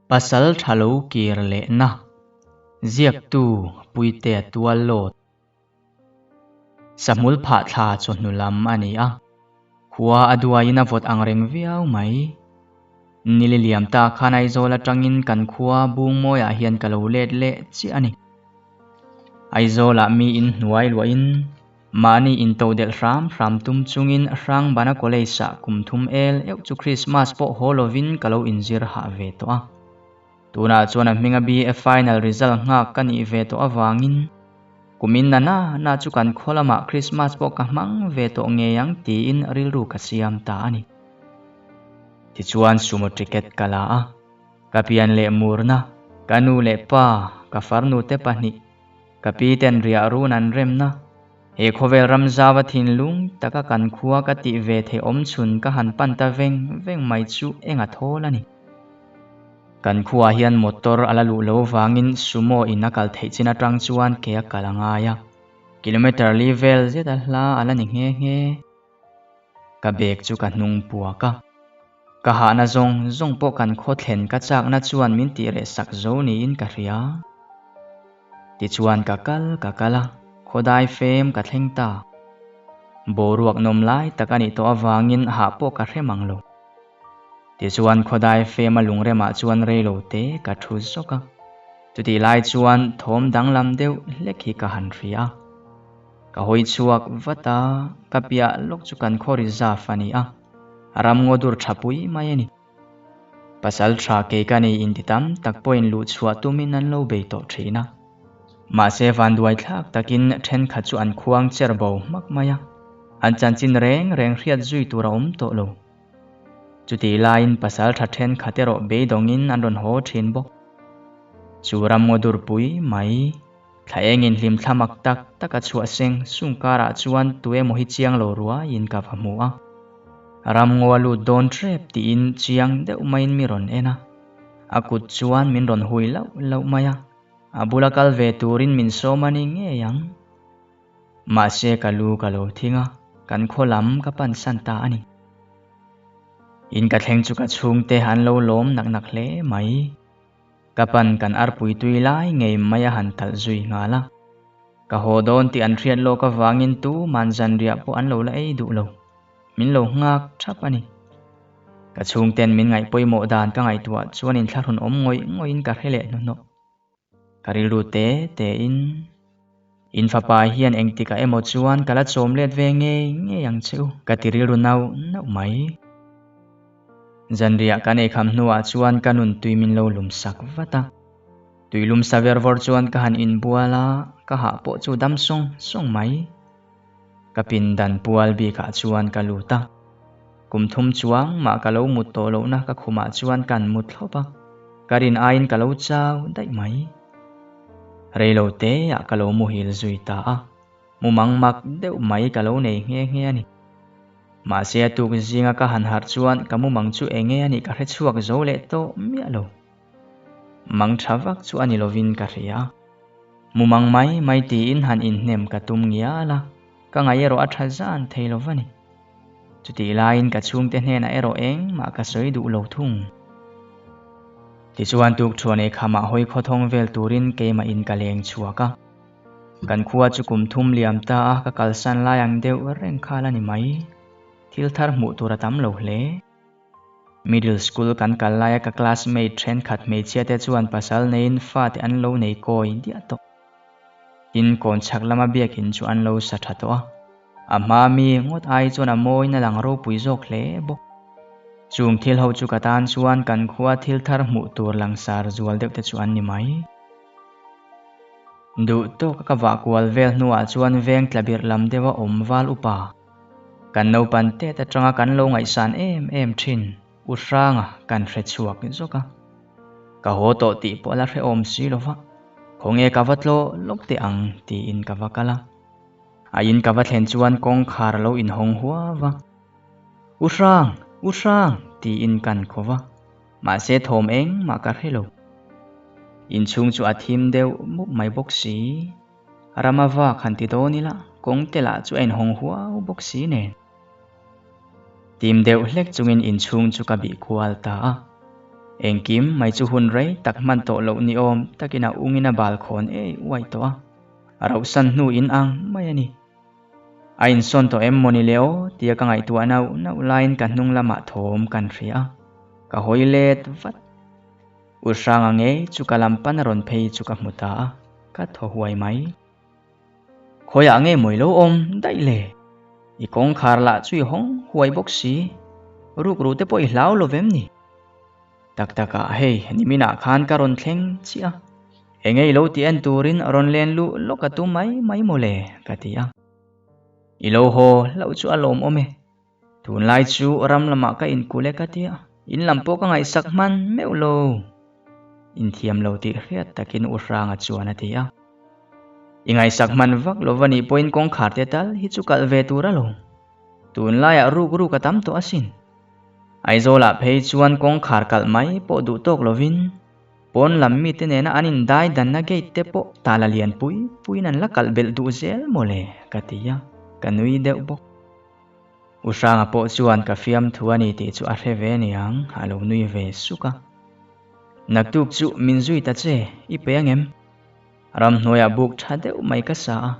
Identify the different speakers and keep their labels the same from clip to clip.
Speaker 1: Pasal tha lo kir lehna ziaktu Puitea tual lawt Sahmul phah thla chawhnu lam a ni a, khua a duaiin a vawt ang reng viau mai. Nili liam ta khan Aizawl atangin kan khua Bungmawiah hian ka lo let leh chiah a ni. Aizawlah mi inhnuai luahin Mahni intodelh hram hram tum chungin Hrangbana College-ah kum thum el euh chu Christmas pawh haw lovin ka lo inzir hah ve tawh a. Tunah chuan a hminga BA final result nghak ka nih ve tawh avangin kumin na na na chu kan khaw lamah Christmas pawh ka hmang ve tawh ngei ang tiin rilru ka siam ta a ni. Tichuan sumo ticket ka la a, ka pian leh murna, ka nu leh pa, ka farnute pahnih, Ka pi ten riah run an remna, he khawvel ram zauva thinlung taka kan khua ka tih ve theih awm chhun ka han pan ta veng veng mai chu eng a thawl a ni. Kan khuaah hian motor a la luh lo vangin sumo in a kal theih chin atang chuan ke a kal a ngai a, kilometre li vel zet a hla a la ni nghe nghe. Ka bag chu ka hnung puak a. Ka hahna zawng zawng pawh kan khaw thlen ka chakna chuan min tih reh sak zo niin ka hria. Tichuan ka kal ka kal a, khawdai fem ka thleng ta. Boruak nawm lai tak a nih tawh avangin hah pawh ka hre mang lo. Tichuan khawdai fema lungremah chuan reilo te ka thu zawk a. Chutih lai chuan thawm danglam deuh hlek hi ka han hria a. Ka hawi chhuak vat a, ka piah lawk chu kan khaw reserve a ni a, ramngaw dur tha pui mai a ni. Pasal tha kei ka nei inti tam tak pawhin luh chhuah tumin an lo bei tawh thin a. Mahse vanduai thlak takin thenkhat chu an khuang cher bo hmak mai a, an chanchin reng reng hriat zui tur a awm tawh lo. Chutih laiin pasal tha thenkhat erawh beidawngin an rawn haw thin bawk. Chu ramngaw dur pui mai. Thla engin hlim thla mak tak tak a chhuah seng sung karah chuan tu emaw hi chiang lo ruaiin ka va hmu a. Ramngaw a lut dawn hrep tiin chiang deuh maiin mi rawn en a. A kut chuan min rawn hui lauh lauh mai a. A bula kal ve turin min sawm a ni ngei ang. Mahse ka lu ka lo thing a, kan khaw lam ka pansan ta a ni. In ka thleng chu ka chhungte an lo lawm nak nak hle mai. Ka pan kan arpui tui lai ngei mai a han talh zui nghal a. Ka haw dawn tih an hriat lawk avangin tu man zanriah pawh an lo la ei duh lo. Min lo nghak thap a ni. Ka chhungten min ngaih pawimawh dan ka ngaihtuah chuan inthlahrun awm ngawih ngawihin ka hre leh hnuhnawh. Ka rilru te tein, In fapa hian engtikah emaw chuan ka la chawm let ve ngei ngei ang che u, ka ti rilru nauh nauh mai. Zanriah kan ei kham hnuah chuan ka nun tui min lo lum sak vat a. Tui lum sa ver vawr chuan ka han inbual a, ka hah pawh chu dam sawng sawng mai. Ka pindan pual bikah chuan ka lut a. Kum thum chuang mah ka lo mut tawh lohna ka khumah chuan kan mut thlawp a, ka rin aiin ka lo chau daih mai. Reilo teah ka lo muhil zui ta a. Mumang mak deuh mai ka lo nei nghe nghe a ni. Mahse a tuk zinga ka han harh chuan ka mumang chu enge a nih ka hre chhuak zo leh tawh miah lo. Mang tha vak chu a ni lovin ka hria. Mumang mai mai tiin han inhnem ka tum ngial a, ka ngaih erawh a tha zan thei lo va ni. Chutih laiin ka chhungte hnenah erawh engmah ka sawi duh lo thung. Tichuan tukthuan ei khamah hawi khawthawng vel turin keimah in ka leng chhuak a. Kan khua chu kum thum liam ta a, ka kalsan lai ang deuh reng khal a ni mai. Thil thar hmuh tur a tam lo hle. Middle school kan kal laia ka classmate thenkhat hmeichhia te chuan pasal neiin fate an lo nei kawi diah tawh. Tin, kawn chhak lama biakin chu an lo sa tha tawh a. A hma mi ngawt ai chuan a mawiin a lang ropui zawk hle bawk. Chung thil ho chu ka tan chuan kan khua thil thar hmuh tur langsar zual deuh te chu an ni mai. Duh tawka ka vah kual vel hnuah chuan veng tla birh lam deuha awm val upa. Kan naupan tet atanga kan lo ngaihsan em em thin U Hranga kan hre chhuak zawk a. Ka haw tawh tih pawh la hrehawm si lo va, khawnge ka va tlaw lawk teh ang tiin ka va kal a. A in ka va thlen chuan kawngkhar a lo inhawng huau va. U Hrang! U Hrang! tiin kan khaw va. Mahse thawm engmah ka hre lo. Inchhung chu a thim deuh mup mai bawk si. Rama vak han ti dawn ila, kawng te lah chu a inhawng huau bawk si nen. Tim deuh hlek chungin inchhung chu ka bih kual ta a. Engkim mai chu hun rei tak hman tawh loh ni awm takin a ungin a bal khawn ei uai tawh a, a rauhsan hnu in ang mai a ni. A insawn tawh em mawni le aw tia ka ngaihtuah nauh nauh laiin ka hnung lamah thawm kan hria a, ka hawi let vat. U Hranga ngei chu ka lam pan a rawn phei chu ka hmu ta a, ka thaw huai mai. Khawiah nge mawi lo awm daih le? I kawngkhar lah chu i hawng huai bawk si, rukru te pawh i hlau lo vem ni? Tak takah hei niminah khan ka rawn thleng chiah a, enge i lo ti en turin rawn len luh lawk a tum mai mai maw le? ka ti a. I lo haw hlauh chu a lawmawm e. Tunlai chu ram lamah ka inkulh e ka ti a, in lam pawh ka ngaihsak hman meuh lo. Inthiam lo tih hriat takin U Hranga chuan a ti a. I ngaihsak hman vak lo va nih pawhin kawngkhar te tal hi chu kalh ve tur alawm. Tunlaiah ruk ruk a tam tawh asin. Aizawlah phei chuan kawngkhar kalh mai pawh duh tawk lovin pawn lam mite nena an indai danna gate te pawh tala lian pui puiin an la kalh belh duh zel mawle ka ti a, ka nui deuh bawk. U Hranga pawh chuan ka fiamthu a ni tih chu a hre ve niang, a lo nui ve suk a. Naktuk chu min zui ta che, i pe angem? Ramhnuaiah buk tha deuh mai ka sa a,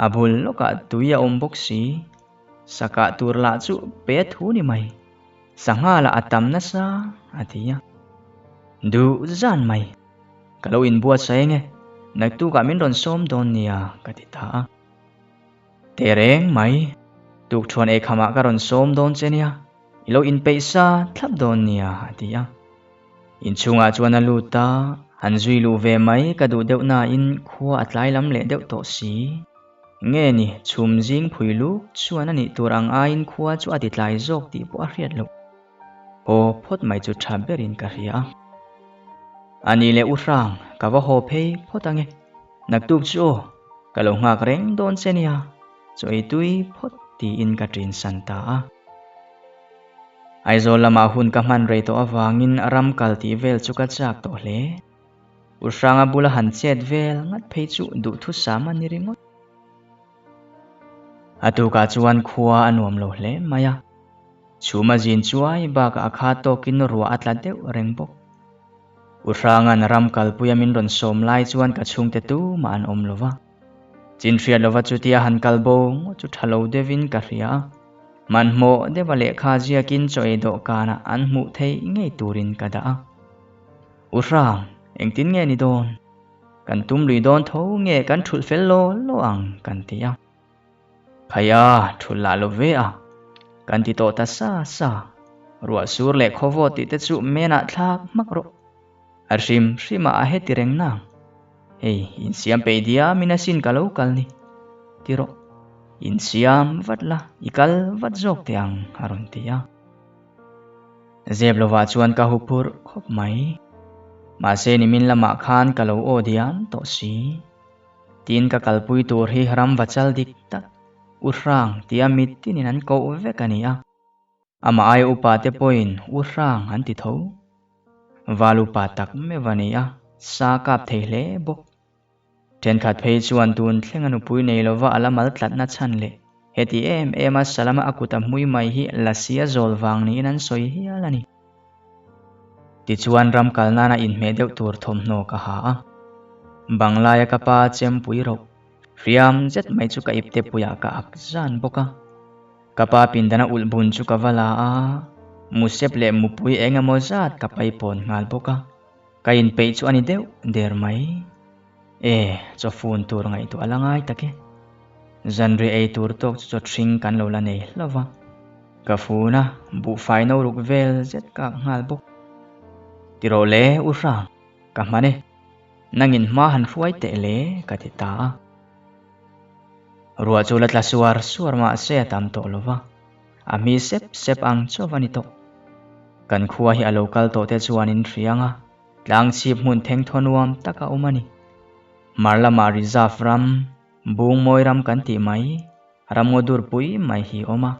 Speaker 1: a bul lawkah tui a awm bawk si. Sakah tur lah chu pe thu ni mai, sangha lah a tam nasa, a ti a. Duh zan mai, ka lo inbuatsaih eng e, naktukah min rawn sawm dawn nia, ka ti ta a. Tehreng mai, tukṭhuan eikhamah ka rawn sawm dawn che nia, i lo inpeih sa thlap dawn nia, a ti a. Inchhungah chuan a lut a, han zui luh ve mai ka duh deuh nain khua a tlai lam leh deuh tawh si. Nge ni, chhum zing phui luk chuan a nih tur ang aiin khua chu a ti tlai zawk tih pawh a hriat loh. Haw phawt mai chu tha berin ka hria a. A nih leh u Hrang, ka va haw phei phawt ange. Naktuk chu aw, ka lo nghak reng dawn che nia, chaw ei tui phawt tiin ka ṭin san ta a. Aizawl lamah hun ka hman rei tawh avangin ram kal tih vel chu ka chak tawh hle. U Hranga bula han chet vel ngat phei chu duhthusam a ni ringawt. A tukah chuan khua a nuam lo hle mai a. Chhum a zin chuai bakah a kha tawkin ruah a tla deuh reng bawk. U Hranga'n ram kalpuia min rawn sawm lai chuan ka chhungte tumah an awm lo va. Chin hriat lova chutia han kal bo ngawt chu tha lo deuhin ka hria a. Hmanhmawh deuha lehkha ziakin chaw ei dawhkanah an hmuh theih ngei turin ka dah a. U Hrang, engtin nge ni dawn? Kan tum lui dawn tho nge kan thulh fel law law ang kan ti a. Khaia, thulh lah lo ve a. Kan ti tawh ta sa sa. Ruah sur leh khawvawt tih te chu menah thlak hmak rawh. A hrim hrimah a heti reng nang. Hei, insiam peih diam in asin ka lo kal ni. Ti rawh. Insiam vat la, i kal vat zawk teh ang a rawn ti a. Zep lovah chuan ka hu phurh khawp mai. Mahse nimin lamah khan ka lo aw diam tawh si. Tin ka kalpui tur hi ram va chal dik tak, U Hrang tia mit tinin an koh vek a ni a. Amah aia upa te pawhin U Hrang an ti tho. Val upa tak meuh a ni a, sa kap thei hle bawk. Thenkhat phei chuan tun thleng a nupui nei lova a la mal tlatna chhan leh heti em em a Salama a kut a hmui mai hi Lasi a zawl vang niin an sawi hial a ni. Tichuan ram kal nana inhmeh deuh tur thawmhnaw ka ha a, Banglaia ka pa chempui roh hriam zet mai chu ka ipte puiah ka ak zan bawk a. Ka pa pindana ulh bun chu ka va la a, musep leh mupui eng emaw zat ka paipawn nghal bawk a. Ka inpeih chu a ni deuh der mai. E, chaw fun tur ngaihtuah a la ngai tak e. Zanriah ei tur tawk chu chaw ṭhing kan lo la nei hlauh va. Ka fun a, buhfai no ruk vel zet kak nghal bawk. Ti rawh le, U Hrang, ka hman e. Nangin hma han hruai teh le, ka ti ta a. Ruah chu la tla suar suar mah se a tam tawh lo va. A hmi sep sep ang chauh a ni tawh. Kan khua hi a lo kal tawh te chuan in hriang a, tlang chhip hmun thengthaw nuam tak a awm a ni. Hmar lamah reserve ram, Bungmawi ram kan tih mai, ramngaw dur pui mai hi a awm a.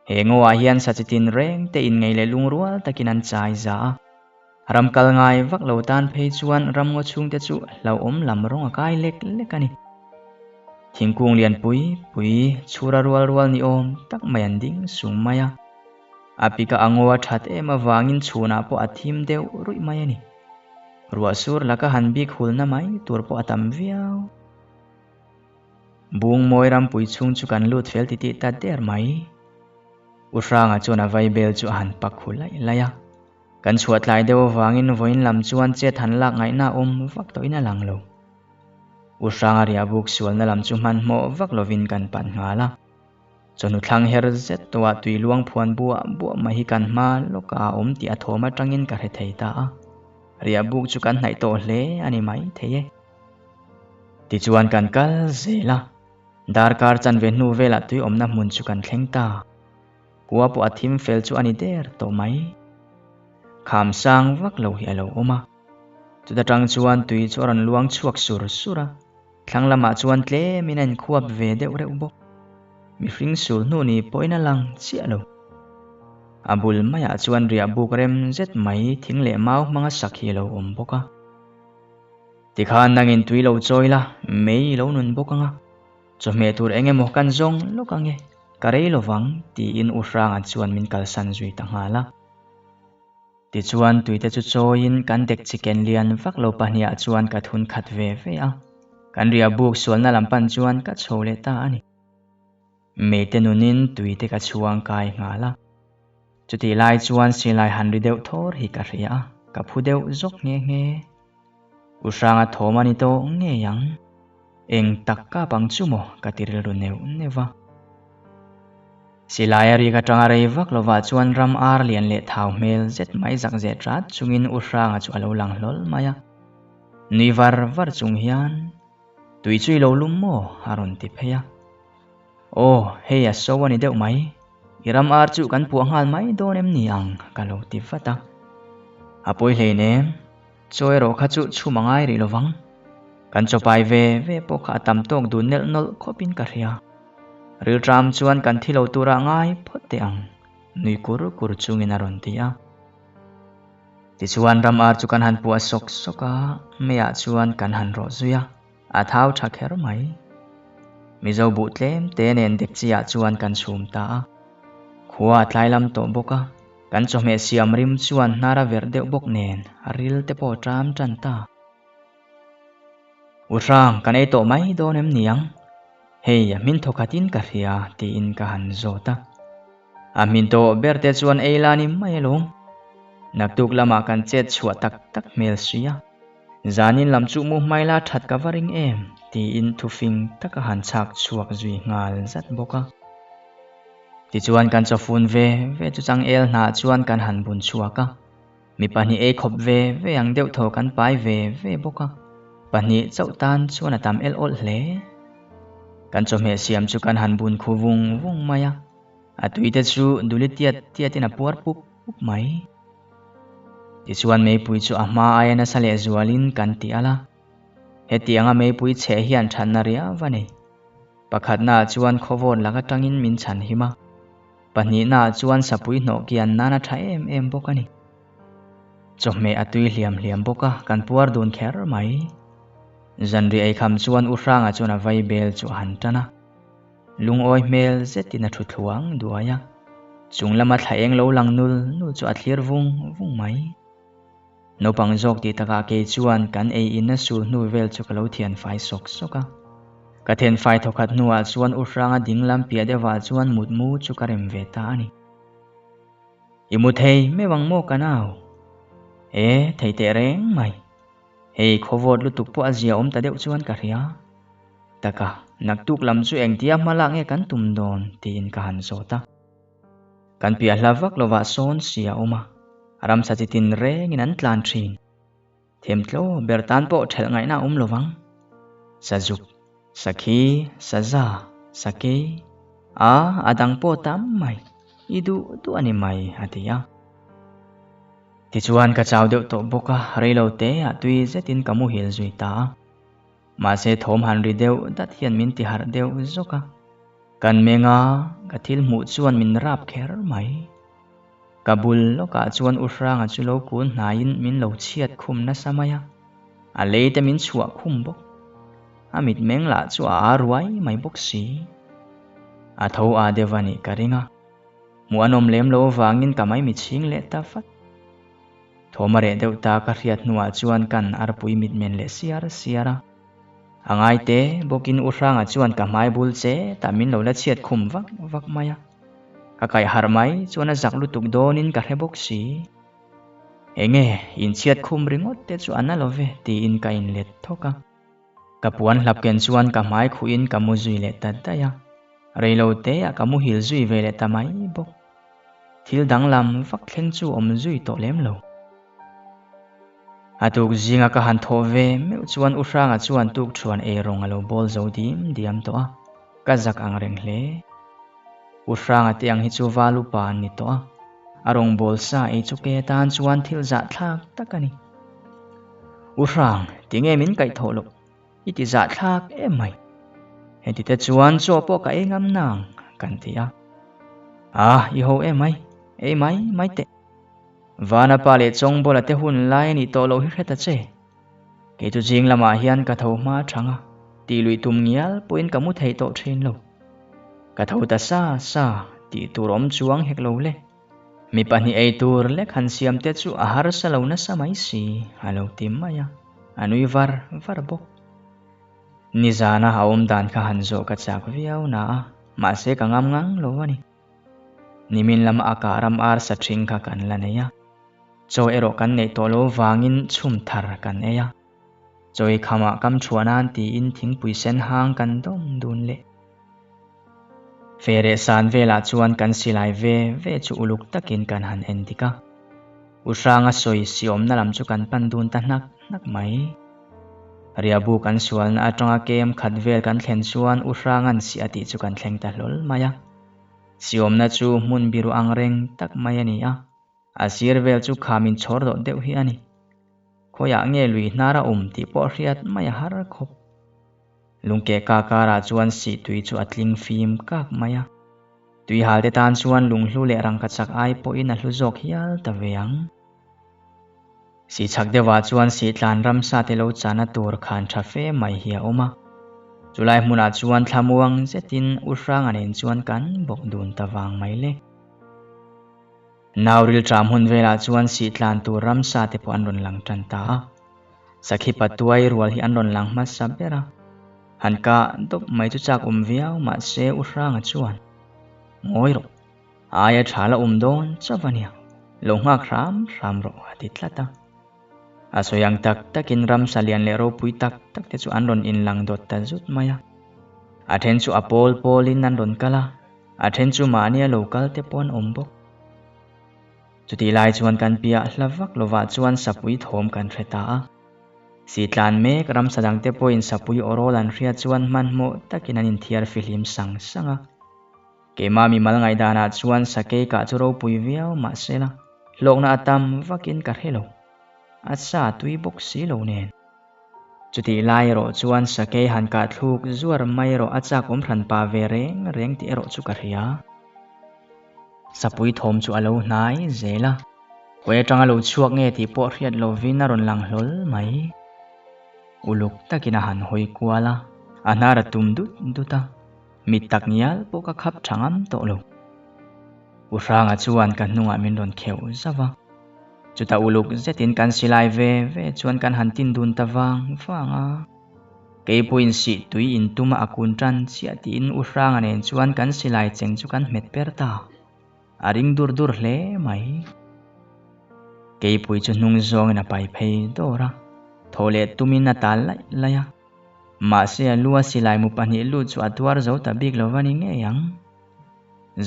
Speaker 1: He ngawah hian sa chi tin reng te inngei leh lungrual takin an chai za a. Ram kal ngai vak lo tan phei chuan ramngaw chhungte chu hlauhawm lam rawng a kai lek lek a ni. Thingkung lian pui pui chhura rual rual ni awm tak mai an ding sung mai a. A pika a ngaw a that em avangin chhunah pawh a thim deuh ruih mai a ni. Ruah sur laka han bik hulna mai tur pawh a tam viau. Bungmawi rampui chhung chu kan lut fel titih ta der mai. U Hranga chuan a vaibel chu a han pak hu laih laih a. Kan chhuah tlai deuh avangin vawiin lam chuan chet han lak ngaihna a awm vak tawhin a lang lo. U Hranga riahbuk sualna lam chu hmanhmawh vak lovin kan pan nghal a. Chawhnu thlang her zet tawhah tui luang phuan buah buah mai hi kan hma lawkah a awm tih a thawm atangin ka hre thei ta a. Riahbuk chu kan hnaih tawh hle a ni mai thei e. Tichuan kan kal zel a, darkar chanve hnu velah tui awmna hmun chu kan thleng ta. Khua pawh a thim fel chu a ni der tawh mai. Kham sang vak lo hi a lo awm a. Chuta tang chuan tui chu a rawn luang chhuak sur sur a. Thlang lamah chuan tlemin a inkhuap ve deuh reuh bawk. Mihring sul hnu ni pawhin a lang chiah lo. A bul maiah chuan riah buk rem zet mai thing leh mau hmanga sak hi a lo awm bawk a. Tikhan nangin tui lo chawi la, mei i lo nun bawk ang a. Chawhmeh tur eng emaw kan zawng lawk ang e, ka rei lo vang, tiin U Hranga chuan min kalsan zui ta nghal a. Tichuan tuite chu chawiin kan dek chiken lian vak lo pahniah chuan ka thun khat ve ve a. Kan ria buk sualna lam pan chuan ka chho leh ta a ni. Meite nunin tuite ka chhuang kai nghal a. Chutih lai chuan silai han ri deuh thawr hi ka hria a, ka phu deuh zawk nghe nghe. U Hranga thawm a ni tawh ngei ang. Eng tak kap ang chu maw ka ti rilru neuh neuh va. Silai a rik atanga rei vak lovah chuan ram ar lian leh thau hmel zet mai zak zeh rat chungin U Hranga chu a lo lang hlawl mai a. Nui var var chung hian, Tui chu i lo lum maw? a rawn ti phei a. Aw, hei a so a ni deuh mai. I ram ar chu kan puah nghal mai dawn em ni ang? ka lo ti vat a. A pawi hleinem, chaw erawh kha chu chhum a ngai rih lovang. Kan chawpai ve ve pawh kha a tam tawk dun nelh nawlh khawpin ka hria. Rilṭam chuan kan thi lo turah ngai phawt teh ang, nui kur kur chungin a rawn ti a. Tichuan ram ar chu kan han puah sawk sawk a, meiah chuan kan han rawh zui a. A thau tha kher mai. Mizo buh tlem te nen dek chi ah chuan kan chhum ta a. Khua a tlai lam tawh bawk a, kan chawhmeh siam rim chuan hnar a verh deuh bawk nen a ril te pawh a ṭam ṭan ta. U Hrang, kan ei tawh mai dawn em niang? Hei, a hmin thawkhat in ka hria, tiin ka han zawt a. A hmin tawh ber te chuan ei la ni mai alawm. Naktuk lamah kan chet chhuah tak tak hmel si a. Zanin lam chu mu hmaila that ka va ring em? tiin thufing taka han chhak chhuak zui nghal zat bawk a. Tichuan kan chawfun ve ve chu changel hnah chuan kan han bun chhuak a. Mi pahnih ei khawp ve ve ang deuh thaw kan pai ve ve bawk a. Pahnih chauh tan chuan a tam el awlh hle. Kan chawhmeh siam chu kan han bun khu vung vung mai a. A tuite chu duli tiat tiatin a puar pup pup mai. Tichuan meipui chu a hma aia nasa leh zualin kan ti al a. Hetianga meipui chheh hian thatna riau a nei. Pakhatnaah chuan khawvawt lak atangin min chhan him a. Pahnihnaah chuan sapui hnawh kian nan a tha em em bawk a ni. Chawhmeh a tui hliam hliam bawk a, kan puar dun kher mai. Zanriah eikham chuan U Hranga chuan a vaibel chu a han tan a. Lungawi hmel zetin a thu thluang duai a, chung lama thla eng lo lang nul nul chu a thlir vung vung mai. Naupang zawk tih takah kei chuan kan ei inna sul hnu vel chu ka lo thian fai sawk sawk a. Ka then fai thawkhat hnuah chuan U Hranga ding lam piah deuhah chuan mutmu chu ka rem ve ta a ni. I mu thei meuh ang maw ka nau? E, thei teh reng mai. Hei khawvawt lutuk pawh a zia awm ta deuh chuan ka hria. Taka, naktuk lam chu engtia hma lak nge kan tum dawn? tiin ka han zawt a. Kan piah hla vak lovah sawn si a awm a, ramsa chi tin rengin an tlan thin. Themtlaw ber tan pawh thelh ngaihna a awm lovang. Sazuk, sakhi, saza, sakei, a a dang pawh tam mai, i duh duh a ni mai, a ti a. Tichuan ka chau deuh tawh bawk a, reilo te ah tui zetin ka muhil zui ta a. Mahse thawm han ri deuh dat hian min ti harh deuh zawk a. Kan meng a, ka thil hmuh chuan min rap kher mai. Ka bul lawkah chuan U Hranga chu lo kun hnaiin min lo chhiat khum nasa mai a, a lei te min chhuah khum bawk. A mitmeng lah chu a aa ruai mai bawk si. A tho aa deuh a nih ka ring a. Hmuh an awm lem lo avangin ka maimichhing leh ta vat. Thawm a reh deuh ta ka hriat hnuah chuan kan arpui mitmen leh siar siar a. A ngai te bawkin U Hranga chuan ka hmai bul che tah min lo la chhiat khum vak vak mai a. Ka kaih harh mai chuan a zak lutuk dawnin ka hre bawk si. Enge inchhiat khum ringawt te chu a na lo ve tiin ka inlet thawk a. Ka puan hlap ken chuan ka hmai khuhin ka mu zui leh ta daih a, reilo teah ka muhil zui ve leh ta mai bawk. Thil danglam vak thleng chu awm zui tawh lem lo. A tuk zinga ka han thawh ve meuh chuan U Hranga chuan tukṭhuan eirawng a lo bawl zo dim diam tawh a, ka zak ang reng hle. U Hranga te ang hi chu val upa an ni tawh a, a rawngbâwl sa ei chu ke atan chuan thil zahthlâk tak a ni. U Hrang, tinge min kaih thawh loh? I ti zahthlâk em mai. Heti te chuan chaw pawh ka ei ngam nang, kan ti a. A, i ho em mai, ei mai mai teh. Vana pa leh Chawngbawla te hun lai a nih tawh loh hi hre ta che. Kei chu zing lamah hian ka tho hma thang a, tih luih tum ngial pawhin ka mu thei tawh thin lo. Ka tho ta sa sa tih tur awm chuang hek lo le. Mi pahnih ei tur lek han siam te chu a harsa lo nasa mai si, a lo ti mai a, a nui var var bawk. Nizana a awm dan kha han zawh ka chak viau na a, mahse ka ngam ngang lo a ni. Nimin lama a kah ram arsa ṭhing kha kan la nei a. Chaw erawh kan neih tawh lo vangin chhum thar kan ei a. Chaw ei khamah kam chhuah nan tiin thingpui sen hang kan dawm dun leh. Fereh san velah chuan kan silai ve ve chu uluk takin kan han en dik a. U Hranga sawi si awmna lam chu kan pan dun ta hnak hnak mai. Riabu kan sualna atanga kem khat vel kan thlen chuan U Hranga'n si a tih chu kan thleng ta hlawl mai a. Si awmna chu hmun biru ang reng tak mai a ni a. A sir vel chu kham in chhawr dawh deuh hi a ni. Khawiah nge lui hnar a awm tih pawh hriat mai a har khawp. Lungkeh ka karah chuan sih tui chu a tling fim kak mai a. Tui hal te tan chuan lunghlu leh rangkachak ai pawhin a hlu zawk hial ta ve ang. Sih chhak deuhah chuan sih tlan ramsa te lo chahna tur khan tha fe mai hi a awm a. Chulai hmunah chuan thlamuang zetin U Hranga nen chuan kan bawk dun ta vang mai le. Nau rilṭam hun velah chuan sih tlan tur ramsa te pawh an rawn lang ṭan ta a. Sakhi patuai rual hi an rawn lang hmasa ber a. Han kah dawp mai chu chak awm viau mahse U Hranga chuan, Ngawi rawh, a aia ṭha la awm dawn chauh a nia, lo nghak hram hram rawh a ti tlat a. A sawi ang tak takin ramsa lian leh ropui tak tak te chu an rawn inlang dawt ta zut mai a. A ṭhen chu a pawl pawlin an rawn kal a. A then chu mahnia lo kal te pawh an awm bawk. Chutih lai chuan kan piah hla vak lovah chuan sapui thawm kan hre ta a. Si tlan mek ramsa dangte pawhin sapui awrawl an hriat chuan hmanhmawh takin an inthiar fihlim sang sang a. Keimah mimal ngaihdanah chuan sakei kah chu ropui viau mahsela hlawkna a tam vakin ka hre lo. A sa tui bawk si lo nen. Chutih lai erawh chuan sakei han kah thluk zuar mai erawh a chak awm hran pah ve reng reng tih erawh chu ka hria. Sapui thawm chu a lo hnai zel a, khawi atanga lo chhuak nge tih pawh hriat lovin a rawn lang hlawl mai. Uluk takin a han hawi kual a, a hnar a tum dut dut a, mit tak ngial pawh ka khap tha ngam tawh lo. U Hranga chuan ka hnungah min rawn kheuh zauh a. Chutah uluk zetin kan silai ve ve chuan kan han tin dun ta vang vang a. Keipawhin sih tui in tuma a kun tan chiah tiin U Hranga nen chuan kan silai cheng chu kan hmet per ta. A ring dur dur hle mai. Keipui chu hnung zawngin a pai phei dawr a, thaw leh tumin a tal laih laih a. Mahse a lu a silai mu pahnih lut chu a tuar zo ta bik lo va ni ngei ang.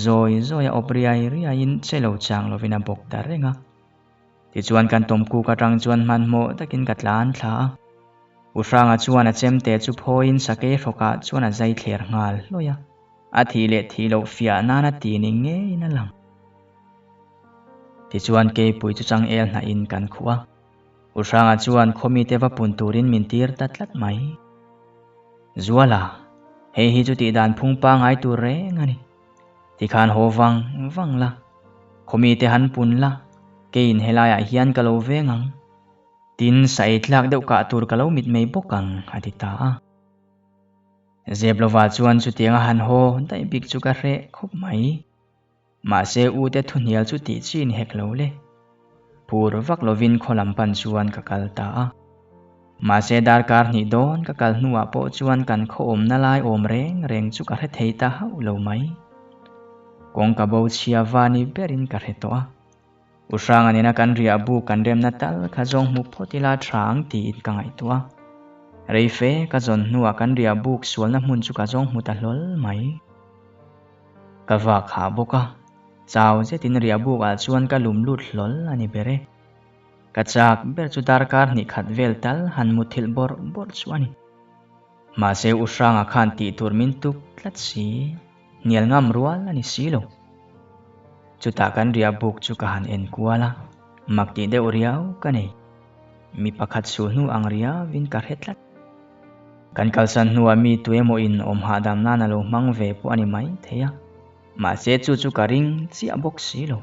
Speaker 1: Zawi zawi a awp riai riaiin che lo chang lovin a bawk ta reng a. Tichuan kan tawmkuk atang chuan hmanhmawh takin ka tlan thla a. U Hranga chuan a chemte chu phawiin sakei hrawkah chuan a zai thler nghal hlawih a. A thih leh thih loh fiah nan a ti ni ngeiin a lang. Tichuan keipui chu changel hnahin kan khuh a. U Hranga chuan khawmite va pun turin min tir ta tlat mai. Zuala, hei hi chu tihdan phung pangngai tur reng a ni. Tikhan haw vang vang la, khawmite han pun la, keiin helaiah hian ka lo veng ang. Tin, sa ei tlak deuh kah tur ka lo mitmei bawk ang, a ti ta a. Zep lova chuan chutianga han haw daih bik chu ka hreh khawp mai. Mahse u te thuhnial chu tih chi ni hek lo le. Phur vak lovin khaw lam pan chuan ka kal ta a. Mahse darkar hnih dawn ka kal hnuah pawh chuan kan khaw awmna lai awm reng reng chu ka hre thei ta hauh lo mai. Kawngka bo chhia va ni berin ka hre tawh a. U Hranga nena kan riah buk kan remna tal kha zawng hmu phawt ila tha ang tiin ka ngaihtuah a. Rei fe ka zawn hnuah kan riah buk sualna hmun chu ka zawng hmu ta hlawl mai. Ka vak hah bawk a, chau zetin riah bukah chuan ka lum lut hlawl a ni ber e. Ka chak ber chu darkar hnih khat vel tal han muthilh bawrh bawrh chu a ni. Mahse U Hranga khan tih tur min tuk tlat si, hnial ngam rual a ni si lo. Chutah kan riah buk chu ka han en kual a, mak tih deuh riau ka nei. Mi pakhat suh hnu ang riauin ka hre tlat. Kan kalsan hnuah mi tuemaw in awm hahdam nan a lo hmang ve pawh a ni mai thei a, mahse chu chu ka ring chiah bawk si lo.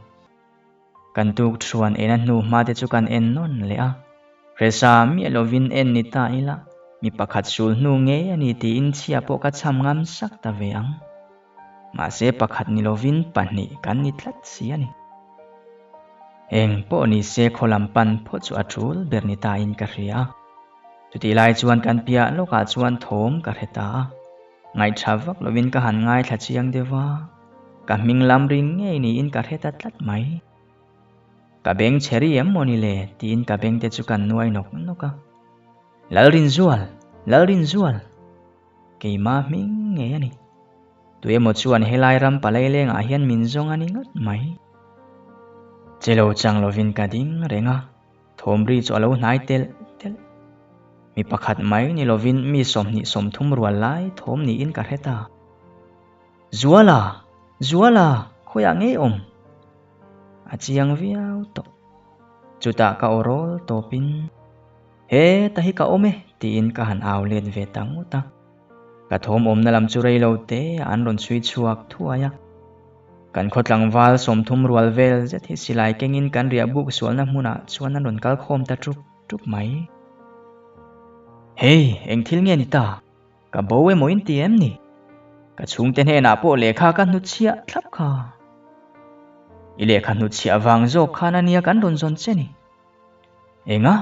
Speaker 1: Kan tuk thuan ena hnu hma te chu kan en nawn leh a, hresa miah lovin en ni ta ila, mi pakhat sul hnu ngei a ni tiin chhia pawh ka chham ngam sak ta ve ang. Mahse pakhat ni lovin pahnih kan ni tlat si a ni. Eng pawh ni se khaw lam pan phawt chu a tul ber ni ta in ka hria a. Chutih lai chuan kan piah lawkah chuan thawm ka hre ta a, ngaihṭha vak lovin ka han ngaithla chiang deuh a, ka hming lam ring ngei niin ka hre ta tlat mai. Ka beng chhe ri em maw ni le tiin ka beng te chu kan nuai nawk nawk a. Lalrinzual! Lalrinzual! Keimah hming ngei a ni. Tuemaw chuan helai ram palai lengah hian min zawng a ni ngawt mai. Che lo chang lovin ka ding reng a. Thawmri chu a lo hnai telh telh. Mi pakhat mai ni lovin mi 20 30 rual lai thawm niin ka hre ta. Zuala! Zuala! Khawiah ngei awm? A chiang viau tawh. Chutah ka aw rawl tawpin, He ta hi ka awm e tiin ka han au let ve ta ngawt a. Ka thawm awmna lam chu rei lo te an rawn chhui chhuak thuai a. Kan khaw tlangval 30 rual vel zet hi silai kengin kan riah buk sualna hmunah chuan an rawn kal khawm ta ṭup ṭup mai. Hei, eng thil nge ni ta? Ka bo emaw in ti em ni? Ka chhungte hnenah pawh lehkha ka hnutchhiah thlap kha. I lehkha hnutchhiah vang zawk khan ania kan rawn zawn che ni. Enga?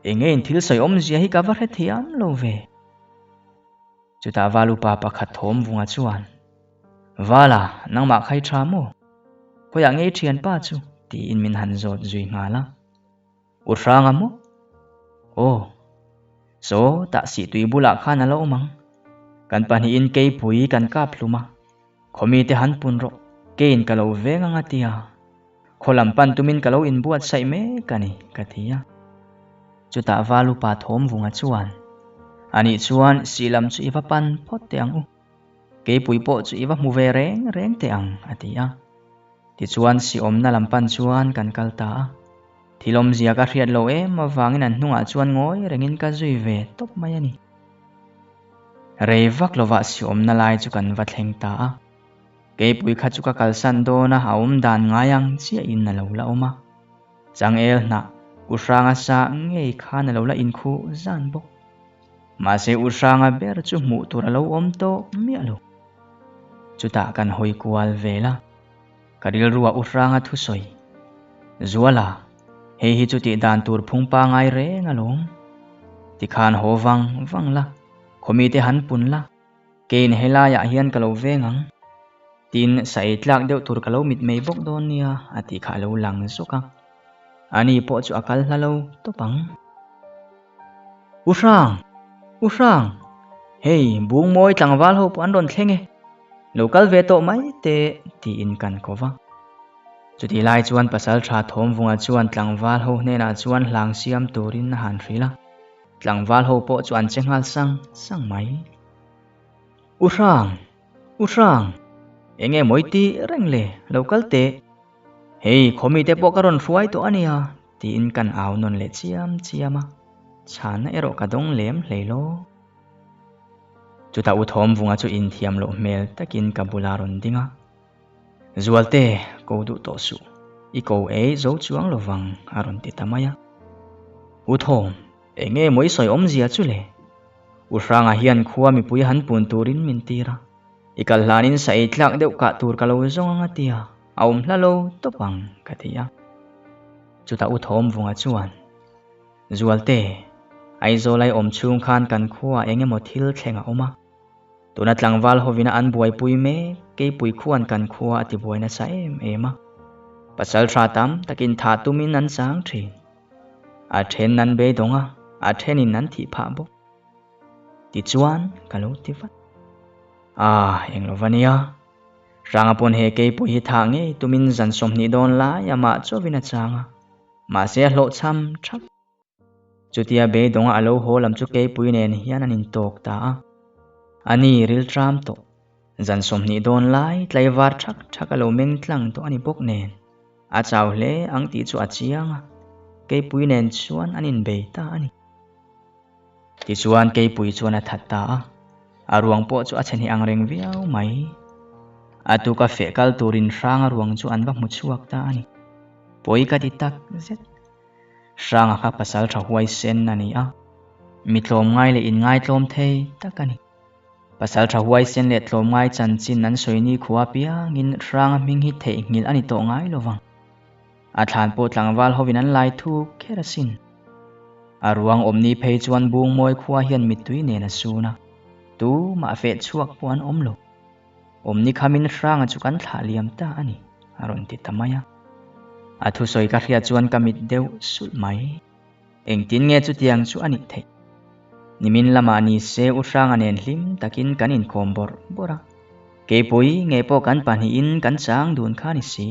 Speaker 1: Enge in thil sawi awmzia hi ka va hrethiam lo ve. Chutah Val upa pakhat thawm vunga chuan, Vala, nangmah khai tha maw? Khawiah ngei thianpa chu? tiin min han zawt zui nghal a. U Hranga maw? Aw, saw tah sihtui bulah khan a lo awm ang. Kan pahnihin keipui kan kap hlum a. Khawmi te han pun rawh, keiin ka lo veng ang a ti a. Khaw lam pan tumin ka lo inbuatsaih mek a ni, ka ti a. Chutah Val upa thawm vunga chuan, Anih chuan sih lam chu i va pan phawt teh ang u. Keipui pawh chu i va hmu ve reng reng teh ang, a ti a. Tichuan sih awmna lam pan chuan kan kal ta a. Thil awmzia ka hriat lo em avangin an hnungah chuan ngawi rengin ka zui ve tawp mai a ni. Rei vak lovah si awmna lai chu kan va thleng ta a. Keipui kha chu ka kalsan dawn a, a awm dan ngai ang chiahin a lo la awm a. Changel hnah U Hranga sa ngei khan a lo la inkhuh zan bawk. Mahse U Hranga ber chu hmuh tur a lo awm tawh miah lo. Chutah kan hawi kual vel a. Ka rilruah U Hranga thusawi, Zuala, hei hi chu tih dan tur phung pangai reng alawm. Tikhan haw vang vang la, khawmite han pun la, keiin helaiah hian ka lo veng ang. Tin, sa ei tlak deuh tur ka lo mit mai bawk dawn nia, a tih kha a lo lang zawk a. Ani pawh chu a kal hla lo tawp ang. U Hrang! U Hrang! Hei, Bungmawi tlangval ho pawh an rawn thleng e. Lo kal ve tawh mai teh, tiin kan ko va. Chutih lai chuan Pasalṭha Thawmvunga chuan tlangval ho hnenah chuan hlang siam turin a han hrilh a. Tlangval ho pawh chu an che nghal sang sang mai. U Hrang! U Hrang! Enge mawi tih reng le, lo kal teh. Hei, khawmite pawh ka rawn hruai tawh a nia, tiin kan au nawn leh chiam chiam a. Chhana erawh ka dawng lem hlei lo. Chutah U Thawmvunga chu inthiam loh hmel takin ka bula rawn ding a. Zualte, ko duh tawh suh. I ko ei zo chuang lo vang, a rawn ti ta mai a. U Thawm, eng nge maw i sawi awmzia chu le? U Hranga hian khua mipui han pun turin min tir a. I kal hlanin sa ei tlak deuh kah tur ka lo zawng ang a ti a. A awm hla lo tawp ang, ka ti a. Chutah U Thawmvunga chuan, Zualte, Aizawl ai awm chhung khan kan khuaah eng emaw thil thleng a awm a. Tuna tlangval hovina an buaipui mek, keipui khuan kan khua a tibuai nasa em em a. Pasal tha tam takin thah tumin an chang thin. A then an beidawng a, a thenin an thih phah bawk. Tichuan ka lo ti vat. Ah, eng lo va nia. Hranga pawn he keipui hi thah ngei tumin zan 20 dawn lai amah chauhin a chang a, mahse a hlawhchham thap. Chutia beidawnga a lo haw lam chu keipui nen hian an intawk ta a. A ni rilṭam tawh. Zan 20 dawn lai tlaivar thak thak a lo meng tlang tawh a ni bawk nen. A chau hle ang tih chu a chiang a, keipui nen chuan an inbei ta a ni. Tichuan keipui chuan a that ta a, a ruang pawh chu a chhe hnih ang reng viau mai. A tuka feh kal turin hranga ruang chu an va hmu chhuak ta a ni. Pawi ka ti tak zet. Hranga kha pasal tha huaisen a ni a, mi tlawmngai leh inngaitlawm thei tak a ni. Pasal tha huaisen leh tlawmngai chanchin an sawi ni khua apiangin Hranga hming hi theihnghilh a ni tawh ngai lo vang. A thlan pawh tlangval hovin an lai thuk kher asin. A ruang awmni phei chuan Bungmawi khua hian mittui nen a sun a, tumah feh chhuak pawh an awm lo. Awmni khamin Hranga chu kan thlah liam ta a ni, a rawn ti ta mai a. A thusawi ka hriat chuan ka mit deuh sulh mai. Engtin nge chutiang chu a nih theih? Nimin lamah ni se U Hranga nen hlim takin kan inkawm bawrh bawrh a. Keipui nge pawh kan pahnihin kan chang dun kha ni si.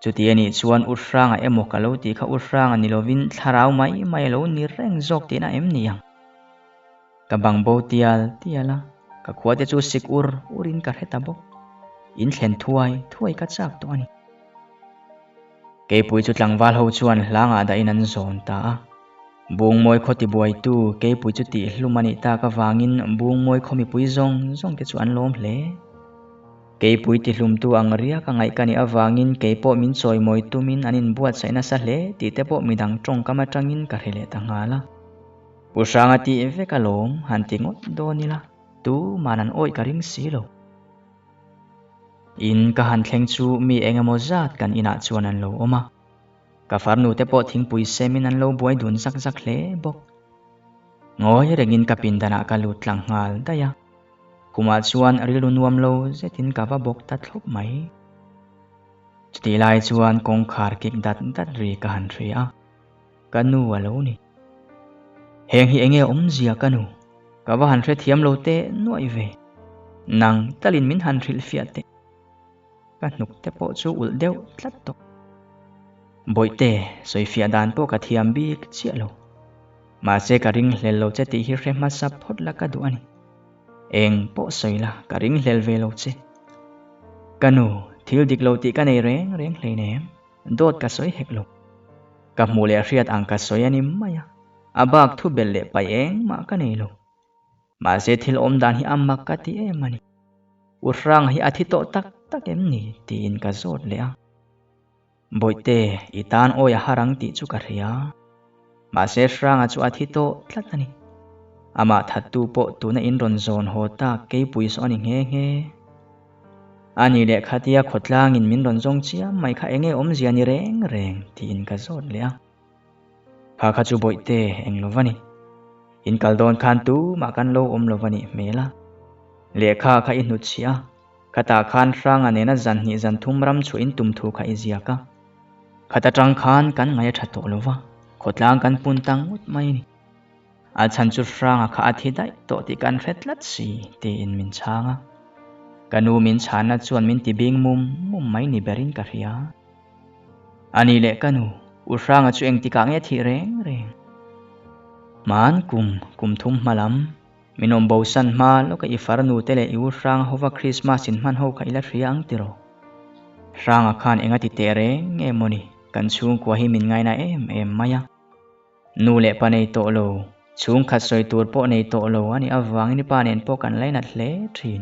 Speaker 1: Chuti a nih chuan U Hranga emaw ka lo tih kha U Hranga ni lovin thlarau mai mai a lo ni reng zawk tihna em ni ang? Ka bang bo tial tial a, ka khua te chu sik ur urin ka hre ta bawk. In thlen thuai thuai ka chak tawh a ni. Keipui chu tlangval ho chuan hlangah dahin an zawn ta a. Bungmawi khaw tibuaitu Keipui chu tihhlum a nih tak avangin Bungmawi khaw mipui zawng zawng te chu an lawm hle. Keipui tihlumtu ang riak a ngaih ka nih avangin keipawh min chawimawi tumin an inbuatsaih nasa hle tih te pawh midang tawngkam atangin ka hre leh ta nghal a. U Hranga tih vek alawm han ti ngawt dawn ila tuman an awih ka ring si lo. In ka han thleng chu mi eng emaw zat kan inah chuan an lo awm a. Ka farnu te pawh thingpui semin an lo buai dun zak zak hle bawk. Ngawi rengin ka pindanah ka lut tlang nghal daih a. Khumah chuan rilru nuam lo zetin ka va bawk ta thlawp mai. Chutih lai chuan kawngkhar kik dat dat ri ka han hria a. Ka nu a lo ni. Heng hi enge awmzia ka nu? Ka va han hrethiam lo teh nuaih ve. Nang talin min han hrilh fiah teh. Ka hnuk te pawh chu ulh deuh tlat tawh. Bawihte, sawi fiah dan pawh ka thiam bik chiah lo. Mahse ka ringhlel lo che tih hi hre hmasa phawt la ka duh a ni. Eng pawh sawi la, ka ringhlel ve lo che. Ka nu, thil dik lo tih ka nei reng reng hleinem. Dawt ka sawi hek lo. Ka hmuh leh hriat ang ka sawi a ni mai a, a bak thu belh leh paih engmah ka nei lo. Mahse thil awm dan hi a mak ka ti em a ni. U Hranga hi a thi tawh tak tak em ni? tiin ka zawt leh a. Bawihte, i tan awi a har ang tih chu ka hria. Mahse Hranga chu a thi tawh tlat a ni. Amah thattu pawh tuna in rawn zawn haw tak keipui saw a ni nghe nghe. A ni leh khatia khawtlangin min rawn zawng chiam mai kha enge awmzia ni reng reng tiin ka zawt leh a. Kha kha chu bawihte eng lo va ni. In kal dawn khan tumah kan lo awm lo va nih hmel a. Lehkha kha i hnutchhiah a, khatah khan Hranga nena zan hnih zan thum ram chhuah in tum thu kha i ziak a. Khat atang khan kan ngaih a tha tawh lo va, khawtlang kan pun ta ngawt mai a ni. A chhan chu Hranga kha a thi daih tawh tih kan hre tlat si, tiin min chhang a. Ka nu min chhanna chuan min ti bing mum mum mai ni berin ka hria. A ni leh ka nu, U Hranga chu engtikah nge thih reng reng? Hman kum, kum thum hma lam, min awm bosan hma lawka i farnu te leh i U Hranga hova Krismas in hman ho kha i la hria ang tiraw? Hranga khan enga ti teh reng nge mawni, kan chhungkua hi min ngaina em em mai a. Nu leh pa nei tawh lo, chhungkhat sawi tur pawh nei tawh lo a nih avangin i pa nen pawh kan lainat hle thin.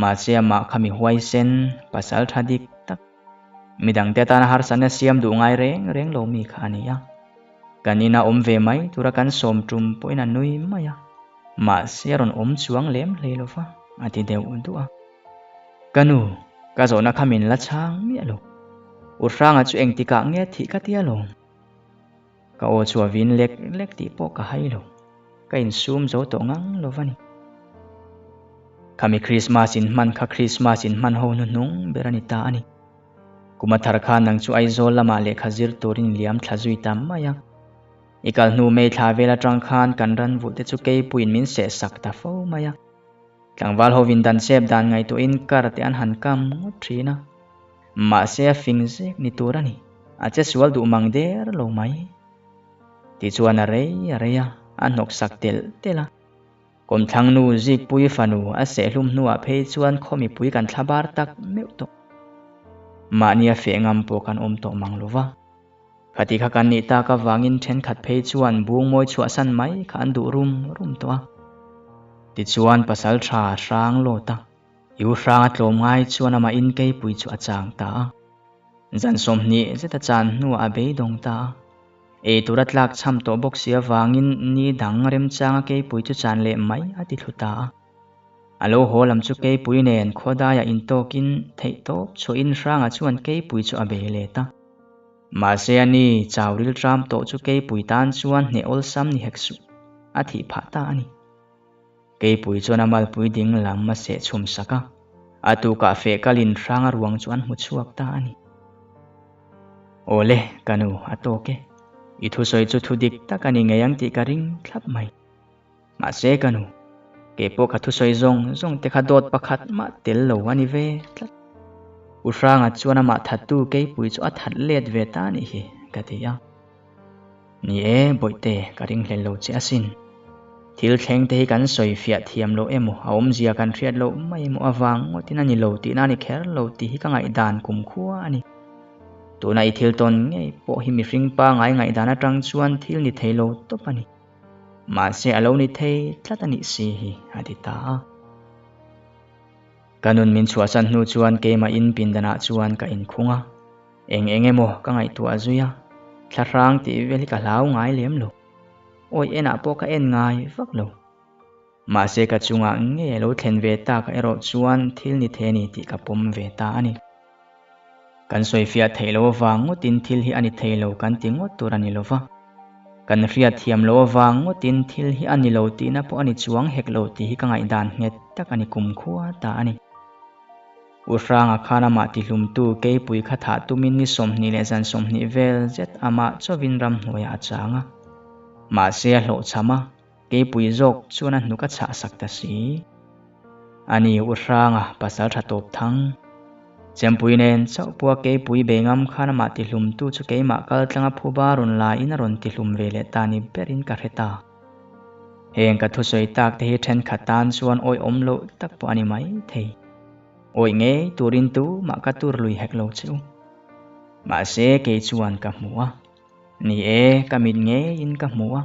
Speaker 1: Mahse amah kha mi huaisen, pasal tha dik tak, midangte atana harsatna siam duh ngai reng reng lo mi kha a ni a. Kan ina awm ve mai tura kan sawm tum pawhin a nui mai a, mahse a rawn awm chuang lem hlei lo va, a ti deuh duah a. Ka nu. Ka zawhna kha min la chhang miah lo. U Hranga chu engtikah nge thih ka tia lawm? Ka aw chu a vin lek lek tih pawh ka hai lo. Ka insum zo tawh ngang lo va ni. Khami Krismas inhman kha Krismas inhman ho hnuhnung ber a ni ta a ni. Kum a thar khan nang chu Aizawl lamah lehkha zir turin i liam thla zui ta mai a. I kal hnu mei thla vel atang khan kan ran vulh te chu keipuiin min seh sak ta fo mai a. Tlangval hovin dan sep dan ngaihtuahin kar te an han kam ngawt thin a. Mahse a fing zek ni tur a ni. A che sual duh mang der lo mai. Tichuan a rei a rei a, a hnawk sak telh telh a. Kawmthlang nu Zikpui fanu a sehhlum hnuah phei chuan khaw mipui kan thla bar tak meuh tawh. Mahni a feh ngam pawh kan awm tawh mang lo va. Khati kha kan nih tak avangin thenkhat phei chuan bungmawi chhuahsan mai kha an duh rum rum tawh a. Tichuan pasal tha hrang lawt a, Iu hrang a tlawm ngai chuan amah in keipui chu a chang ta a. Zan 20 zet a chan hnuah a beidawng ta a. Ei tura tlak chham tawh bawk si avangin ni dang remchanga keipui chu chan leh mai a ti thlu ta a. A lo haw lam chu keipui nen khawdaiah intawkin theih tawp chhuahin Hranga chuan keipui chu a bei let a. Mahse a ni chau rilṭam tawh chu keipui tan chuan hneh awlsam ni hek suh a thih phah ta a ni. Keipui chuan a malpui ding lam a seh chhum sak a, a tukah feh kalin Hranga ruang chu an hmu chhuak ta a ni. Awle, ka nu, a tawk e. I thusawi chu thu dik tak a ni ngei ang tih ka ring thlap mai. Mahse ka nu, kei pawh ka thusawi zawng zawng te kha dawt pakhat mah tel lo a ni ve tlat. U Hranga chuan amah thattu keipui chu a that let ve ta a nih hi, ka ti a. Ni e, Bawihte, ka ringhlel lo che asin. Thil thleng te hi kan sawi fiah thiam loh emaw, a awmzia kan hriat loh mai emaw avang ngawtin a ni lo tihna a ni kher lo tih hi ka ngaihdan kumkhua a ni. Tuna i thil tawn ngei pawh hi mihring pangai ngaihdan atang chuan thil ni thei lo tawp a ni. Mahse a lo ni thei tlat a nih si hi, a ti ta a. Ka nun min chhuahsan hnu chuan keimah in pindanah chuan ka inkhung a. Eng eng emaw ka ngaihtuah zui a, thlahrang tih vel hi ka hlau ngai lem lo. Awi enah pawh ka en ngai vak lo. Mahse ka chungah ngei a lo thlen ve tak erawh chuan thil ni thei a ni tih ka pawm ve ta a ni. Kan sawifiah theih loh avang ngawtin thil hi a ni thei lo kan ti ngawt tur a ni lo va. Kan hriat thiam loh avang ngawtin thil hi a ni lo tihna pawh a ni chuang hek lo tih hi ka ngaihdan nghet tak a ni kumkhua ta a ni. U Hranga khan amah tihlumtu keipui kha thah tumin ni 20 leh zan 20 vel zet amah chauhin ramhnuaiah a chang a. Mahse a hlawhchham a, keipui zawk chuan a hnuk a chhah sak ta si. A ni U Hranga pasal tha tawp thang. Chempui nen chauh pawha keipui bei ngam khan amah tihlumtu chu keimah kal tlanga phuba rawn laiin a rawn tihlum ve leh ta ni berin ka hre ta. Heng ka thusawi tak te hi thenkhat tan chuan awihawm loh tak pawh a ni mai thei. Awih ngei turin tumah ka tur lui hek lo che u. Mahse kei chuan ka hmu a. Ni e, ka mit ngeiin ka hmu a.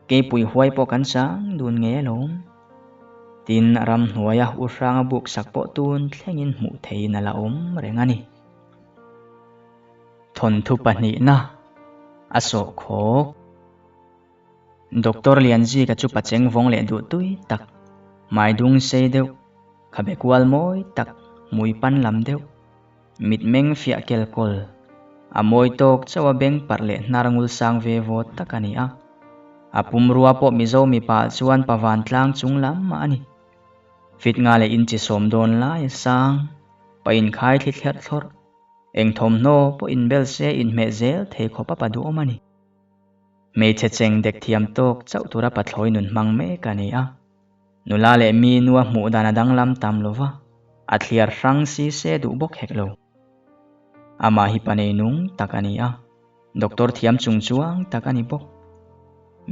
Speaker 1: Keipui huai pawh kan chang dun ngei alawm. Tin, ramhnuaia u hranga buk sak pawh tun thlengin hmuh theihin a la awm reng a ni. Thawnthu pahnihna a sawhkhawk. Doctor Lianzika chu pacheng vawng leh duh tui tak, hmai dung sei deuh, khabe kual mawi tak, hmui pan lam deuh, mitmeng fiah kel kawl, a mawi tawk chauh a beng parh leh hnar ngul sang ve vawt tak a ni a. A pumrua pawh Mizo mipa ah chuan pa vantlang chung lam mah a ni. Fit nga leh inchi sawm dawn lai a sang, pa inkhai thli thlerh thlawrh, eng thawmhnaw pawh inbel se inhmeh zel thei khawp a pa duhawm a ni. Hmeichhe cheng dek thiam tawk chauh tura pathlawi nun hmang mek a ni a. Nula leh mi nua hmuh dan a danglam tam lo va, a thliar hrang si se duh bawk hek lo. Amah hi pa nei nung tak a ni a, doctor thiam chung chuang tak a ni bawk.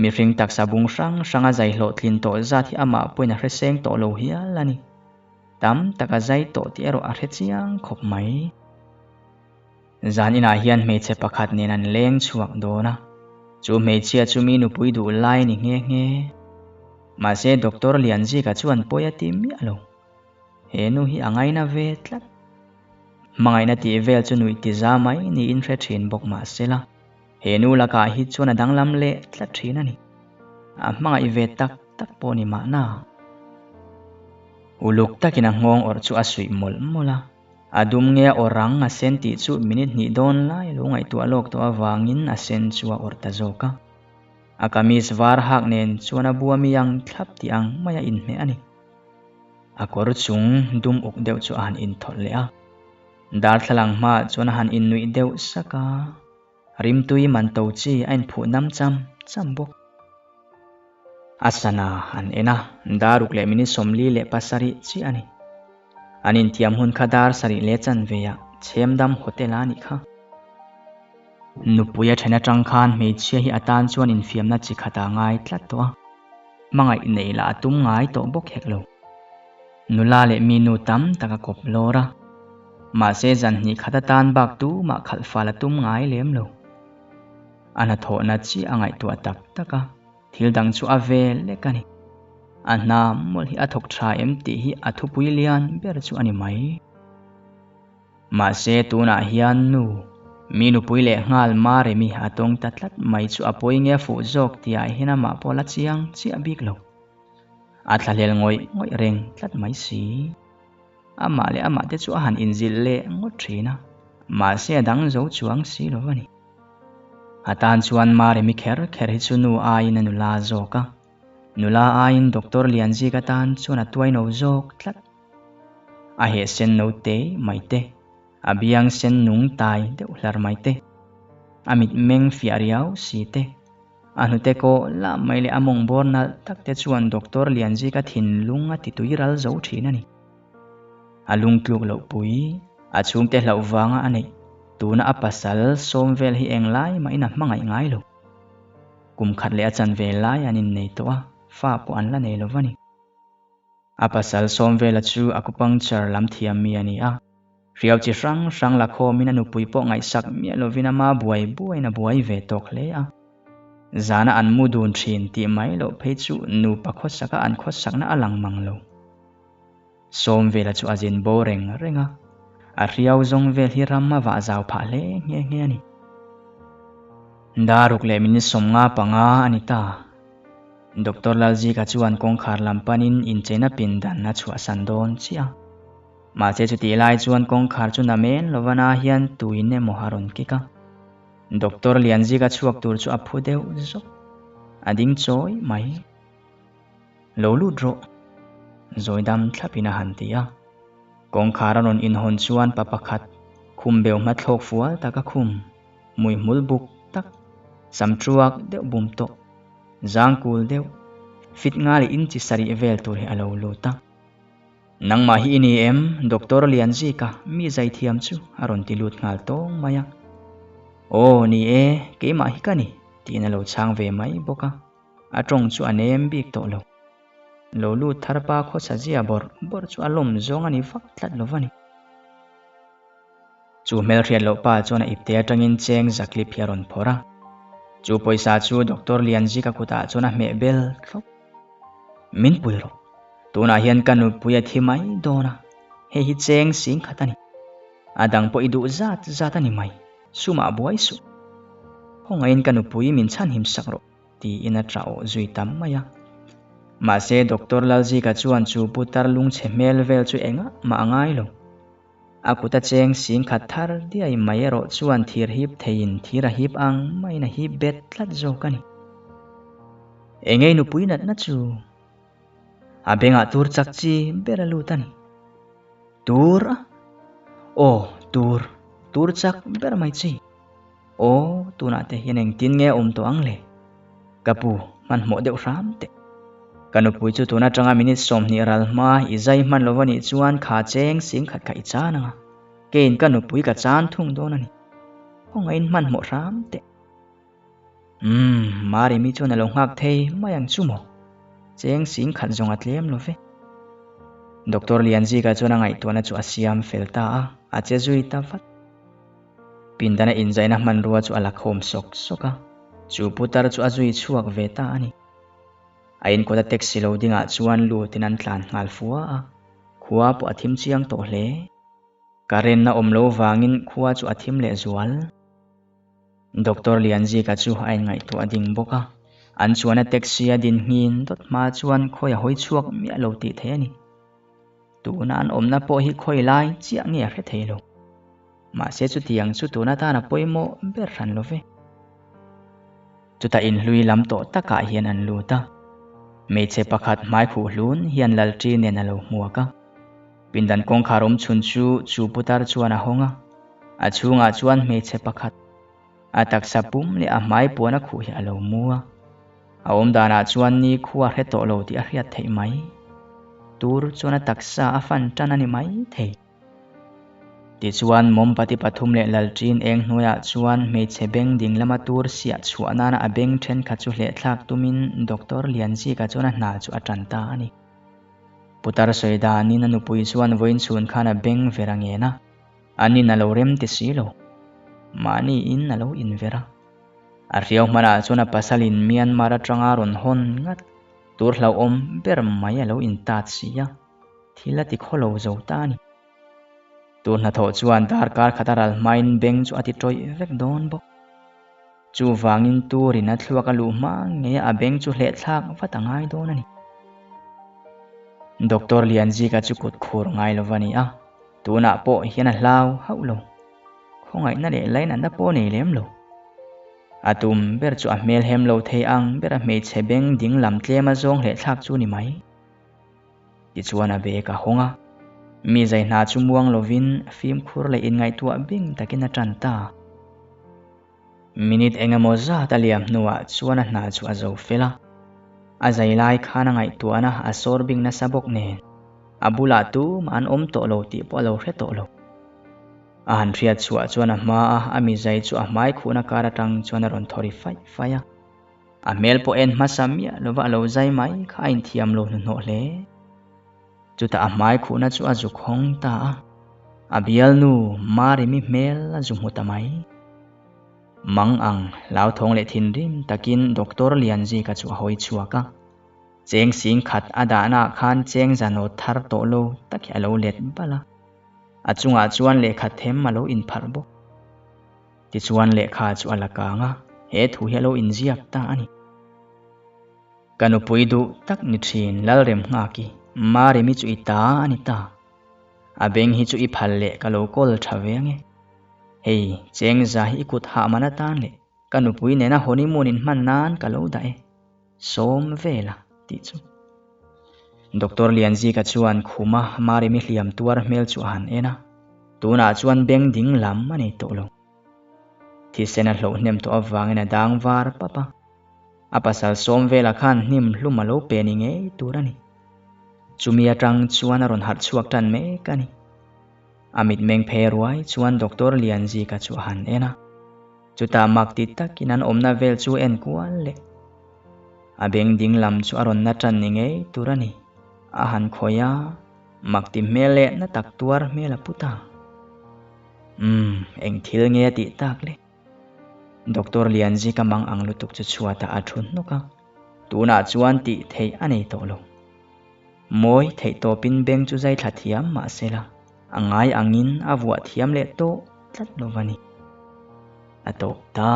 Speaker 1: Mihring taksa bung hrang hrang a zai hlawhtlin tawh zat hi amah pawhin a hreseng tawh lo hial a ni. Tam tak a zai tawh tih erawh a hre chiang khawp mai. Zan inah hian hmeichhe pakhat nen an leng chhuak dawn a, chu hmeichhia chu mi nupui duh lai a ni nghe nghe. Mahse Doctor Lianzika chuan pawi a ti miah lo. He nu hi a ngaina ve tlat. Hmangaihna tih vel chu nuih ti za mai niin hre thin bawk mahsela, he nu lakah hi chuan a danglam leh tlat thin a ni. A hmangaih ve tak tak pawh ni mahna. Uluk takin a nghawng awrh chu a suih mawlh mawlh a. A dum nge a awrh ang a sen tih chu minute hnih dawn lai a lo ngaihtuah lawk tawh avangin a sen chu a awrh ta zawk a. A kamis var hak nen chuan a bua mi ang thlap tih ang mai a inhmeh a ni. A kawr chung dum uk deuh chu a han inthawlh leh a. Darthlalang hmaah chuan a han innuih deuh sak a. Rimtui man to chi a inphuh nam cham cham bawk. A sana an en a, daruk leh minute 47 chiah a ni. An intiam hun kha dar sarih leh chanve ah Chhemdam Hotel a nih kha. Nupui a then atang khan hmeichhia hi a tan chuan infiamna chi khat a ngai tlat tawh a, hmangaih neih lah a tum ngai tawh bawk hek lo. Nula leh mi nu tam tak a kawp lawr a, mahse zan hnih khat atan bak tumah khalh fal a tum ngai lem lo. A hnathawhna chiah a ngaihtuah tak tak a, thil dang chu a vel lek a ni. A hna mawlh hi a thawk tha em tih hi a thupui lian ber chu a ni mai. Mahse tunah hian nu, mi nupui leh nghal Maremi a tawng ta tlat mai chu a pawi nge fuh zawk tihah hian amah pawh la chiang chiah bik lo. A thlahlel ngawih ngawih reng tlat mai si. Amah leh amah te chu a han inzilh leh ngawt thin a, mahse a dang zo chuang si lo a ni. A tan chuan Maremi kher kher hi chu nu aiin a nula zawk a, nula aiin Doctor Lianzika tan chuan a tuaino zawk tlat. A heh sen no te mai te, a biang sen nung tai deuh hlar mai te, a mit meng fiah riau si te, a hnute kawh lah mai leh a mawng bawr nalh tak te chuan Doctor Lianzika thinlung a ti tui ral zo thin a ni. A lung tluk loh pui, a chhungte hlauh vanga a neih, tuna a pasal sawm vel hi englai mahin a hmangaih ngai lo. Kum khat leh a chanve lai an innei tawh a, fa pawh an la nei lo va ni. A pasal Sawmvela chu acupuncture lam thiam mi a ni a. Hriau chi hrang hrang la khawmin a nupui pawh ngaihsak miah lovin ama buai buaiin a buai ve tawk hle a. Zana an mu dun thin tih mai loh phei chu nupa khawsaka an khawsakna a lang mang lo. Sawmvela chu a zin bo reng reng a, a hriau zawng vel hi ram a vah zau phah hle nghe nghe a ni. Daruk leh minute 55 a ni ta. Doctor Lalzika chuan kawngkhar lam panin incheina pindan a chhuahsan dawn chiah a. Mahse chutih lai chuan kawngkhar chu namen lovana hian tuin emaw a rawn kik a. Doctor Lianzika chhuak tur chu a phu deuh zawk. A ding chawi mai. Lo lut rawh. Zawi dam thlapin a han ti a. Kawngkhar a rawn inhawn chuan pa pakhat khum beu hmathlawk fual tak a khum. Hmuihmul buk tak, sam truak deuh bum tawh, zangkul deuh, fit nga leh inchi sarih vel tur hi a lo lut a. Nangmah hi i ni em, Doctor Lianzika, mi zaithiam chu a rawn ti lut nghal tawng mai a. Aw, ni e, keimah hi ka ni, tiin a lo chhang ve mai bawk a. A tawng chu a nem bik tawh lo. Lo lut thar pa khawsa zia bawrh bawrh chu a lawm zawng a ni vak tlat lo va ni. Chu hmelhriat loh pa chuan a ipte atangin cheng zaklip hi a rawn phawrh a. Chu pawisa chu Doctor Lianzika kutah chuan a hmeh bel thlawp. Min pui rawh. Tunah hian ka nupui a thi mai dawn a, hei hi cheng sing khat a ni. A dang pawh i duh zat zat a ni mai, sumah buai suh. Khawngaihin ka nupui min chhanhim sak rawh, tiin a ṭah awh zui tam mai a. Mahse Doctor Lalzika chuan chu putar lungchhe hmel vel chu engah mah a ngai lo. A kut a cheng sing khat thar diai mai erawh chuan thir hip theiin thir a hip ang maiin a hip bet tlat zawk a ni. Engei nupui natna chu a bengah tur chak chi ber a lut a ni. Tur a? Aw, tur, tur chak ber mai chi. Aw, tunah te hian engtin nge a awm tawh ang le? Ka pu, hmanhmawh deuh hram teh. Ka nupui chu tun atanga minute 20 ral hma i zai hman lo anih chuan kha cheng sing khat kha i chan ang a, keiin ka nupui ka chan thung dawn a ni. Khawngaihin hmanhmawh hram teh. Umm, Maremi chuan a lo nghak thei mai ang chu maw? Cheng sing khat zawng a tlem lo ve. Doctor Lianzika chuan a ngaihtuahna chu a siam fel ta a, a che zui ta vat. Pindana inzaina hmanrua chu a la khawm sawk sawk a, chu putar chu a zui chhuak ve ta a ni. A inkawta taxi lo dingah chuan lutin an tlan nghal fua a, khua pawh a thim chiang tawh hle. Current a awm lo vangin khua chu a thim leh zual. Doctor Lianzika chu a inngaihtuah ding bawk a, an chuana taxi a din nghin dawt hma chuan khawi a hawi chhuak miah lo tih theih a ni. Tuna an awmna pawh hi khawi lai chiah nge a hre thei lo. Mahse chutiang chu tun atan a pawimawh ber hran lo ve. Chutah inhlui lam tawh takah hian an lut a. Hmeichhe pakhat hmai khuh hlun hian Lalṭi nen a lo hmuak a. Pindan kawngkhar awm chhun chu chu putar chuan a hawng a. A chhungah chuan hmeichhe pakhat, a taksa pum leh a hmai puan a khuh hi a lo mu a. A awm danah chuan ni khua hre tawh lo tih a hriat theih mai. Tur chuan a taksa a fan tan a ni mai thei. Tichuan, mawmbati pathum leh Lalṭin eng hnuaiah chuan hmeichhe beng ding lama tur siah chhuah nana a beng thenkhat chu hlehthlak tumin Doctor Lianzika chuan a hna chu a ṭan ta a ni. Putar sawi danin a nupui chuan vawiin chhun khan a beng ver a ngen a, anin a lo rem ti si lo. Mahniin a lo inver a. A hriau hmanah chuan a pasalin Myanmar atanga rawn hawn ngat tur hlauhawm ber mai a lo intat si a. Thil a ti khawlo zo ta a ni. Tur hnathawh chuan darkar khat a ral hmain beng chu a ti tawih vek dawn bawk. Chuvangin turin a thluak a luh hma ngei a beng chu hlehthlak vat a ngai dawn a ni. Doctor Lianzika chu kut khur ngai lo va ni a, tunah pawh hian a hlau hauh lo. Khawngaihna leh lainatna pawh nei lem lo. A tum ber chu a hmel hem lo thei ang ber a hmeichhe beng ding lam tlem a zawng hlehthlak chu ni mai. Tichuan a bag a hawng a, mi zai hna chu muang lovin fimkhur leh inngaihtuah bing takin a tan ta. Minute eng emaw zat a liam hnuah chuan a hna chu a zo fel a, a zai lai khan a ngaihtuahna a sawr bing nasa bawk nen a bulah tumah an awm tawh lo tih pawh a lo hre tawh lo. A han hriat chhuah chuan a hmaa a mi zai chu a hmai khuhna kar atang chuan a rawn thaw ri faih faih a. A hmel pawh en hmasa miah lova a lo zai mai kha a inthiam lo hnuhnawh hle. Chutah a hmai khuhna chu a zuk hawng ta a, a bialnu Marimi hmel a zu hmu ta mai. Mang ang hlauthawng leh thinrim takin Doctor Lianzika chu a hawi chhuak a, cheng sing khat a dahnaah khan cheng zanawt thar tawh lo tak hi a lo let balh a, a chungah chuan lehkha them a lo inpharh bawk. Tichuan lehkha chu a la kang a, he thu hi a lo inziak ta a ni. Ka nupui duh tak ni thin Lalremnghaki, Marimi chu i ta a ni ta. A beng hi chu i phal leh ka lo kawl tha ve ange. Hei, chengza hi i kut hah man atan leh ka nupui nena honeymoon in hman nan ka lo dah e. Sawm vela tih chu. Doctor Lianzika chuan khuma Marimi hliam tuar hmel chu a han en a, tunah chuan beng ding lam a nei tawh lo. Thisen a hloh hnem tawh avangin a dang var pap a, a pasal sawm vela khan hnim hlum a lo pe ni ngei tur a ni. Chumi atang chuan a rawn harh chhuak tan mek a ni. A mitmeng phe ruai chuan Doctor Lianzika chu a han en a. Chutah mak ti takin an awmna vel chu en kual leh. A beng ding lam chu a rawn na tan ni ngei tur a ni. A han khawih a, mak ti hmel leh na tak tuar hmel a pu ta. Umm, eng thil nge a tih tak le? Doctor Lianzika mang ang lutuk chu chhuatah a thu hnawk a, tunah chuan tih theih a nei tawh lo. Mawi theih tawpin beng chu zai thla thiam mah se la, a ngai angin a vuah thiam leh tawh tlat lo va ni. A tawp ta.